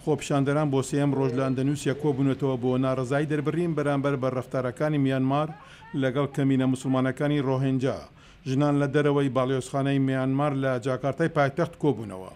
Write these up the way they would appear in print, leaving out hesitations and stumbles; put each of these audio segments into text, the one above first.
خۆپیشاندەران بۆ سێیەم ڕۆژ لە ئەندەنوسیا کۆبوونەتەوە بۆ ناڕەزایی دەربڕین بەرامبەر بە ڕەفتارەکانی میانمار لەگەڵ کەمینە موسڵمانەکانی ڕۆهینجا. ژنان لە دەرەوەی باڵیۆزخانەی میانمار لە جاکارتای پایتەخت کۆبوونەوە.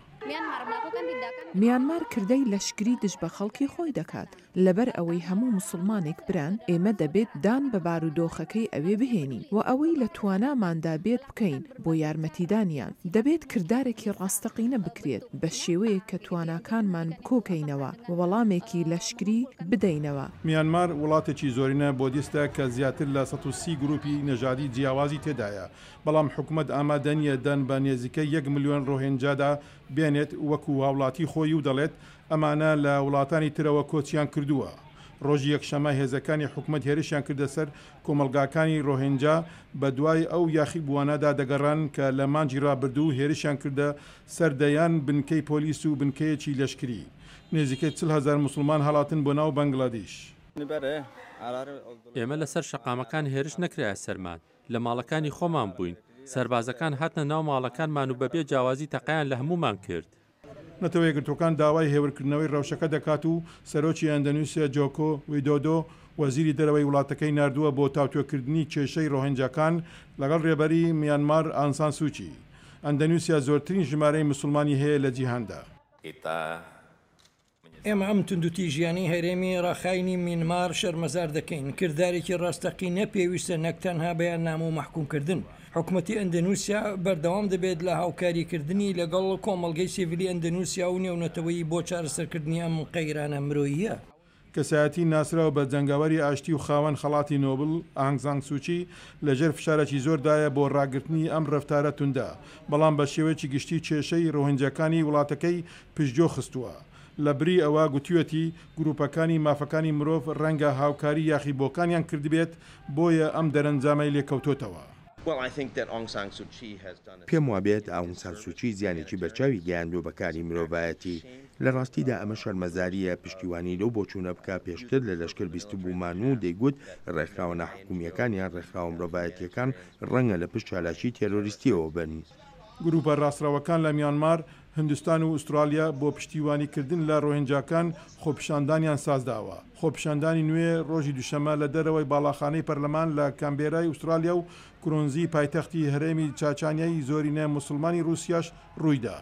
میانمار کردەی لەشکری دژ بە خەڵکی خۆی دەکات، لەبەر ئەوەی هەموو موسڵمانێک بران، ئێمە دەبێت دان بە بارودۆخەکەی ئەوێ بهێنین و ئەوەی لە تواناماندا بێت بکەین بۆ یارمەتیدانیان. دەبێت کردارێکی ڕاستەقینە بکرێت بە شێوەیەک کە تواناکانمان کۆکەینەوە و وەڵامێکی لەشکری بدەینەوە. میانمار وڵاتێکی زۆرینە بۆدیستە کە زیاتر لە 130 گروپی نەژادی جیاوازی تێدایە، بەڵام حکومەت ئامادە نییە دان بە نێزیکەی یەک ملیۆن ڕۆهینجادا بێنێت وەکو هاوڵاتی خۆی و دەڵێت ئەمانە لە وڵاتانی ترەوە کۆچیان کردووە. ڕۆژی یەکشەممە هێزەکانی حکومەت هێرشیان کردە سەر کۆمەڵگاکانی ڕۆهینجا بەدوای ئەو یاخیبووانەدا دەگەڕان کە لە مانگی ڕابردوو هێرشیان کردە سەر دەیان بنکەی پۆلیس و بنکەیەکی لەشکری. نزیکەی 40 هەزار موسڵمان هەڵاتن بۆ ناو بەنگلادیش. ئێمە لەسەر شەقامەکان هێرش نەکرایە سەرمان، لە ماڵەکانی خۆمان بووین، سەربازەکان هاتنە ناو ماڵەکانمان و بەبێ جیاوازی تەقەیان لە هەموومان کرد. نەتەوە یەکگرتووەکان داوای هێورکردنەوەی رەوشەکە دەکات و سەرۆکی ئەندەنوسیا جۆکۆ ویدۆدۆ وەزیری دەرەوەی وڵاتەکەی ناردووە بۆ تاوتوێکردنی کێشەی رۆهینجاکان لەگەڵ رێبەری میانمار ئانسان سوچی. ئەندەنوسیا زۆرترین ژمارەی موسڵمانی هەیە لە جیهاندا. ئێمە ئەم توندوتیژیانەی هەرێمی ڕاخاینی مینمار شەرمەزار دەکەین، کردارێکی ڕاستەقینە پێویستە نەک تەنها بەیاننامە و مەحکومکردن. حکومەتی ئەندەنوسیا بەردەوام دەبێت لە هاوکاریکردنی لەگەڵ کۆمەڵگەی سیڤیلی ئەندەنوسیا و نێونەتەوەیی بۆ چارەسەرکردنی ئەم قەیرانە مرۆییە. کەسایەتی ناسراو بە جەنگاوەری ئاشتی و خاوەن خەڵاتی نۆبڵ، ئانگ سان سوچی، لەژێر فشارێکی زۆردایە بۆ ڕاگرتنی ئەم ڕەفتارە توندە، بەڵام بە شێوەیەکی گشتی کێشەی ڕۆهینجاکانی وڵاتەکەی پشتگوێ خستووە. لە بری ئەوە گوتویەتی گروپەکانی مافەکانی مرۆڤ ڕەنگە هاوکاری یاخیبووەکانیان کردبێت، بۆیە ئەم دەرەنجامەی لێکەوتۆتەوە. پێم وابێت ئاونگ سان سوچی زیانێکی بەرچاوی گەیاندووە بە کاری مرۆڤایەتی. لە ڕاستیدا ئەمە شەرمەزارییە پشتیوانی لەو بۆچوونە بکا پێشتر لە لەشکر بیستبوومان و دەیگوت ڕێکخراوە ناحکومییەکان یان ڕێکخراوە مرۆڤایەتییەکان ڕەنگە لە پشت چالاکیی تێرۆریستییەوە بن. گروپە ڕاستڕەوەکان لە میانمار، هندستان و ئوستراڵیا بۆ پشتیوانیکردن لە ڕۆهینجاکان خۆپیشاندانیان سازداوە. خۆپیشاندانی نوێ ڕۆژی دووشەممە لە دەرەوەی باڵاخانەی پەرلەمان لە کانبێرای ئوسترالیا و کرۆنزی پایتەختی هەرێمی چاچانیای زۆرینە موسڵمانی ڕووسیاش ڕوویدا.